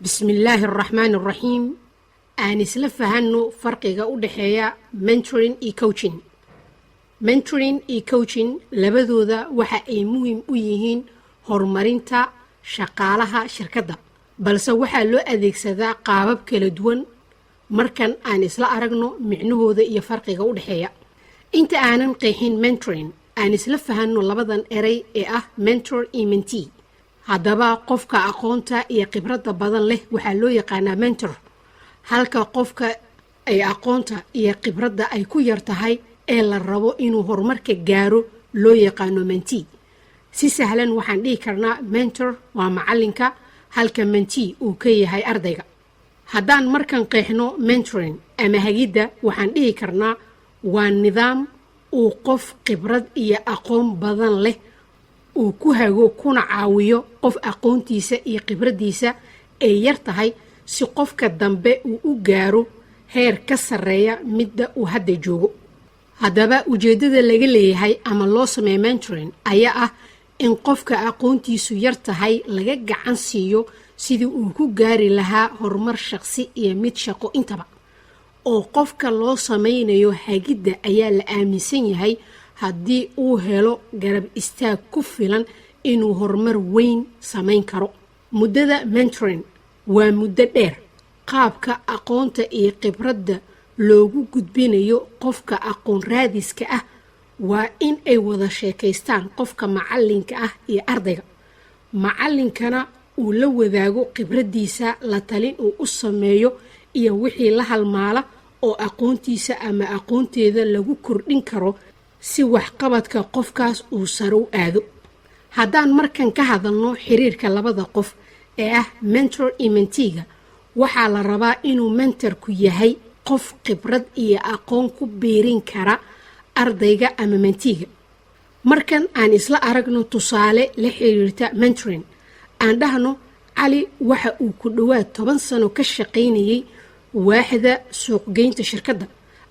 Bismillaahi araxmaani araxiim. Aan isla fahanno farqiga u dhexeeya mentoring iyo coaching. Mentoring iyo coaching labadooda waxa ay muhiim u yihiin horumarinta shaqaalaha shirkadda, balse waxaa loo adeegsadaa qaabab kala duwan. Markan aan isla aragno micnahooda iyo farqiga u dhexeeya. Inta aanan qeexin mentoring, aan isla fahanno labadan erey ee ah mentor iyo mentee. Haddaba, qofka aqoonta iyo khibradda badan leh waxaa loo yaqaanaa mentor, halka qofka ay aqoonta iyo khibradda ay ku yar tahay ee la rabo inuu horumarka gaaro loo yaqaano mentee. Si sahlan waxaan dhihi karnaa mentor waa macalinka, halka mentee uu ka yahay ardayga. Haddaan markan qeexno mentoring ama hagidda, waxaan dhihi karnaa waa nidaam uu qof khibrad iyo aqoon badan leh uu ku hago kuna caawiyo qof aqoontiisa iyo khibraddiisa ay yar tahay, si qofka dambe uu u gaaro heer ka sarreeya midda uu hadda joogo. Haddaba, ujeeddada laga leeyahay ama loo sameeyo mentoring ayaa ah in qofka aqoontiisu yar tahay laga gacan siiyo sidii uu ku gaari lahaa horumar shaqsi iyo mid shaqo intaba. Oo qofka loo sameynayo hagidda ayaa la aaminsan yahay haddii uu helo garab istaag ku filan inuu horumar weyn samayn karo. Muddada mentoring waa muddo dheer. Qaabka aqoonta iyo khibradda loogu gudbinayo qofka aqoon raadiska ah waa in ay wada sheekaystaan qofka macalinka ah iyo ardayga, macalinkana uu la wadaago khibraddiisa, la talin uu u sameeyo iyo wixii la halmaala oo aqoontiisa ama aqoonteeda lagu kordhin karo, si waxqabadka qofkaas uu sare u aado. Haddaan markan ka hadalno xiriirka labada qof ee ah mentor iyo menteega, waxaa la rabaa inuu mentorku yahay qof khibrad iyo aqoon ku biirin kara ardayga ama menteega. Markan aan isla aragno tusaale la xiriirta mentoring. Aan dhahno Cali waxa uu ku dhowaad 10 sano ka shaqaynayay waaxda suuqgeynta shirkadda,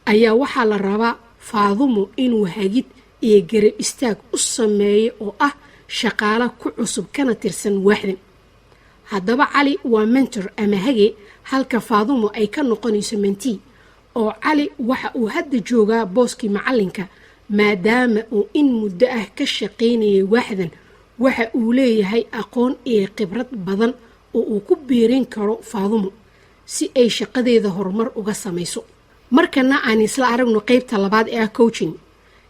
ayaa waxaa la rabaa Faadumo inuu hagid iyo garab istaag u sameeyo, oo ah shaqaalo ku cusub kana tirsan waaxdan. Haddaba, Cali waa mentor ama hage, halka Faadumo ay ka noqonayso mentee. Oo Cali waxa uu hadda joogaa booskii macalinka, maadaama uu in muddo ah ka shaqaynayay waaxdan. Waxa uu leeyahay aqoon iyo khibrad badan oo uu ku biirin karo Faadumo si ay shaqadeeda horumar uga samayso. Markana aan isla aragno qeybta labaad ee ah coaching.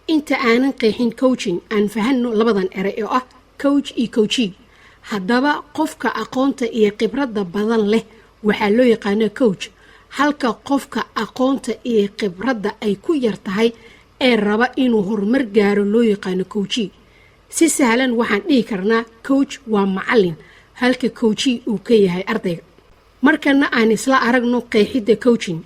Inta aanan qeexin coaching, aan fahanno labadan erey oo ah coach iyo coachee. Haddaba, qofka aqoonta iyo khibradda badan leh waxaa loo yaqaana coach, halka qofka aqoonta iyo khibradda ay ku yar tahay ee raba inuu horumar gaaro loo yaqaano coachee. Si sahlan waxaan dhihi karnaa coach waa macalin, halka coachee uu ka yahay ardayga. Markana aan isla aragno qeexidda coaching.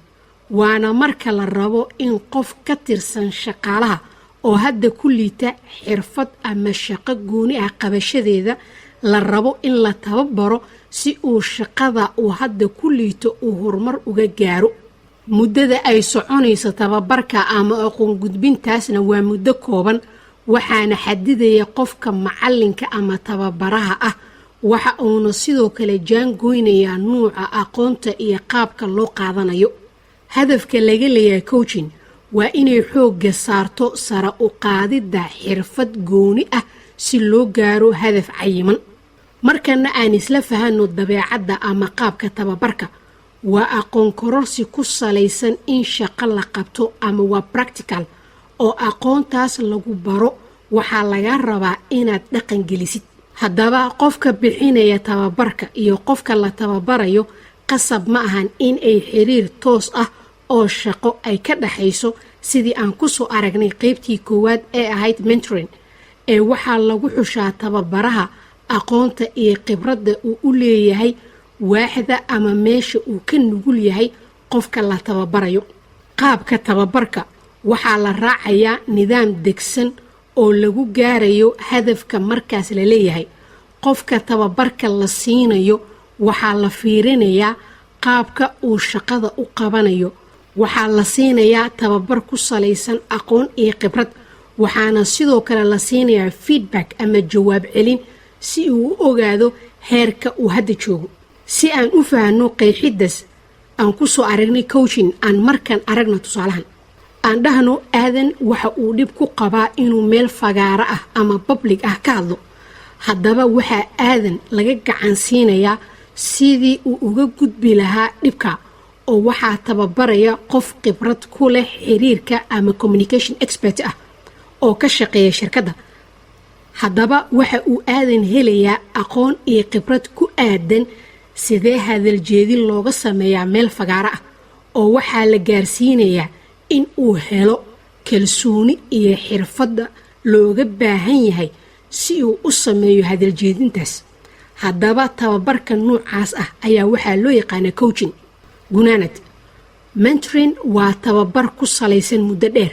Waana marka la rabo in qof ka tirsan shaqaalaha oo hadda ku liita xirfad ama shaqo gooni ah qabashadeeda la rabo in la tababaro, si uu shaqada uu hadda ku liito uu horumar uga gaaro. Muddada ay soconayso tababarka ama aqoon gudbintaasna waa muddo kooban, waxaana xadidaya qofka macalinka ama tababaraha ah. Waxa uuna sidoo kale jaangoynayaa nuuca aqoonta iyo qaabka loo qaadanayo. Hadafka laga leeyahay coaching waa inay xoogga saarto sare u qaadidda xirfad gooni ah si loo gaaro hadaf cayiman. Markana aan isla fahanno dabeecadda ama qaabka tababarka. Waa aqoon kororsi ku salaysan in shaqo la qabto ama waa practical, oo aqoontaas lagu baro waxaa laga rabaa inaad dhaqan gelisid. Haddaba, qofka bixinaya tababarka iyo qofka la tababarayo qasab ma ahan in ay xiriir toos ah oo shaqo ay ka dhaxayso, sidii aan kusoo aragnay qeybtii koowaad ee ahayd mentoring, ee waxaa lagu xushaa tababaraha aqoonta iyo khibradda uu u leeyahay waaxda ama meesha uu ka nugul yahay qofka la tababarayo. Qaabka tababarka waxaa la raacayaa nidaam degsan oo lagu gaarayo hadafka markaas la leeyahay. Qofka tababarka la siinayo waxaa la fiirinayaa qaabka uu shaqada u qabanayo. Waxaa la siinayaa tababar ku salaysan aqoon iyo khibrad, waxaana sidoo kale la siinayaa feedback ama jawaab celin, si uu u ogaado heerka uu hadda joogo. Si aan u fahanno qeexiddas aan ku soo aragnay coaching, aan markan aragna tusaalahan. Aan dhahno Aadan waxa uu dhib ku qabaa inuu meel fagaaro ah ama public ah ka hadlo. Haddaba waxaa Aadan laga gacan siinayaa sidii uu uga gudbi lahaa dhibka, oo waxaa tababaraya qof khibrad ku leh xiriirka ama communication expert ah oo ka shaqeeya shirkadda. Haddaba waxa uu Aadan helayaa aqoon iyo khibrad ku aadan sidee hadaljeedin looga sameeyaa meel fagaaro ah, oo waxaa la gaarsiinayaa in uu helo kalsooni iyo xirfadda looga baahan yahay si uu u sameeyo hadaljeedintaas. Haddaba tababarka noocaas ah ayaa waxaa loo yaqaanaa coaching. Gunaanad, mentoring waa tababar ku salaysan muddo dheer.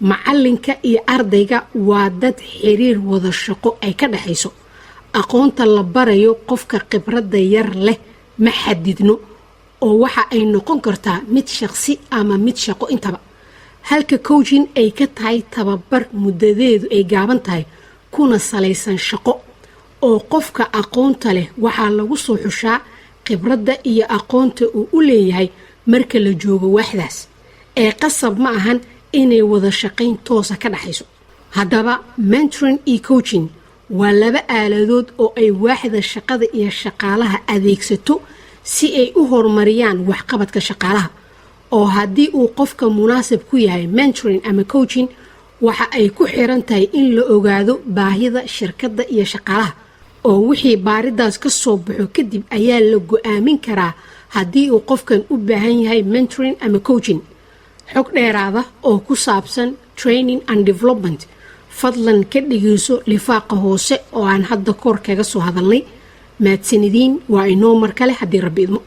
Macalinka iyo ardayga waa dad xiriir wada shaqo ay ka dhexayso. Aqoonta la barayo qofka khibradda yar leh ma xadidno, oo waxa ay noqon kartaa mid shaqsi ama mid shaqo intaba, halka coaching ay ka tahay tababar muddadeedu ay gaaban tahay kuna salaysan shaqo, oo qofka aqoonta leh waxaa lagu soo xushaa khibradda iyo aqoonta uu u leeyahay marka la joogo waaxdaas, ee qasab ma ahan inay wada shaqayn toosa ka dhexayso. Haddaba mentoring iyo coaching waa laba aaladood oo ay waaxda shaqada iyo shaqaalaha adeegsato si ay u horumariyaan waxqabadka shaqaalaha, oo haddii uu qofka munaasib ku yahay mentoring ama coaching waxa ay ku xiran tahay in la ogaado baahida shirkadda iyo shaqaalaha, oo wixii baaridaas ka soo baxo kadib ayaa la go-aamin karaa haddii uu qofkan u baahan yahay mentoring ama coaching. Xog dheeraada oo ku saabsan training and development fadlan ka dhegeyso lifaaqa hoose oo aan hadda koor kaga soo hadalnay. Mahadsanidin. Waa inoo mar kale haddii Rabbi idmo.